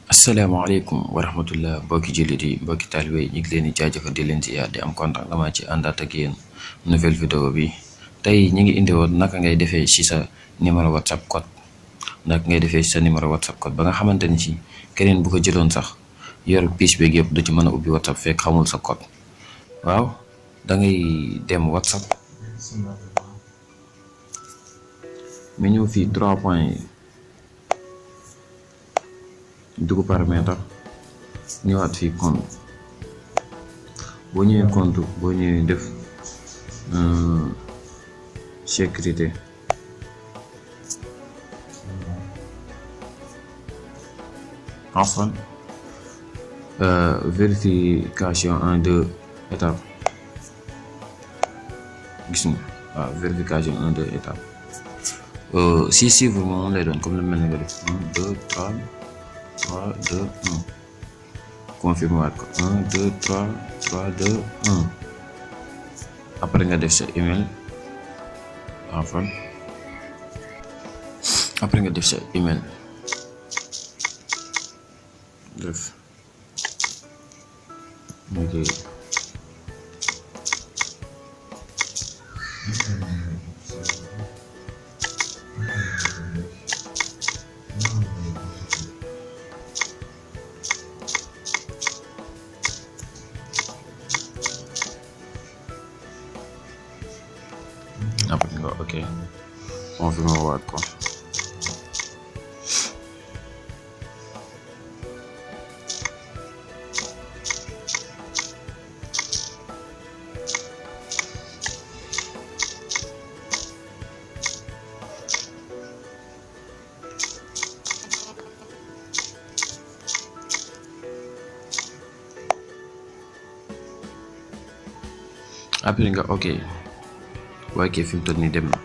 Assalamualaikum warahmatullah mbokki jullit yi mbokki taalibe yi ñu ngi leen di jaajëfal di leen ziyaar di am contentement ci àndaat ak yéen nouvelle vidéo bi tey ñu ngi indi woon naka ngay defee ci sa numéro whatsapp code naka ngay defee ci sa numéro whatsapp code ba nga xamante ni ci keneen bu ko jëloon sax yor pièce beeg yëpp du ci mën a ubbi whatsapp fekk xamul sa code waaw da ngay dem whatsapp mi ñëw fii 3 points yi dugg paramètre ñëwaat fii compte boo ñëwee compte boo ñëwee def sécurité enfin vérification en 2 étapes gis nga waaw vérification en 2 étapes si suivre moom lay doon comme lu mel ne nga def 1 2 3 2 1 confirmer waat ko 1 2 3 3 2 1 après nga def sa email enfin après nga def sa email def ok après nga ok confirmer waat ko après nga ok waaye kay fi mu toll nii dem na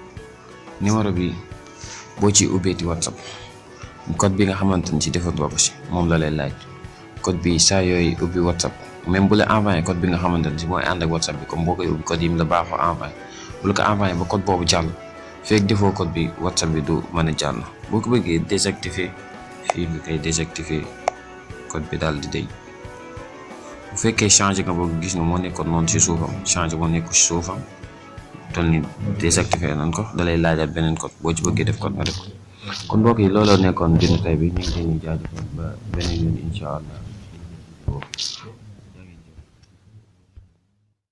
numéro bi boo ci ubbeeti whatsapp code bi nga xamante ni ci defoon nga ko ci moom la lay laaj code bi saa yooyu ubbi whatsapp même bu la envoyé code bi nga xamante ni ci mooy ànd ak whatsapp bi comme boo koy ubbi code yi mu la baaxoo envoyé bu la ko envoyé ba code boobu jàll fekk defoo code bi whatsapp bi du mën a jàll boo ko bëggee désactiver fii nga koy désactiver code bi daal di deñ bu fekkee changé nga boo gis nga moo nekkoon noonu ci suufam changé moo nekku ci suufam tol ni désactiver nañ ko dalay laajaat beneen code boo ci bëggee def code nga def ko kon mbokk yi looloo nekkoon bindu tay bi ñu ngi leen di jaajëfal ba beneen yoon incha allah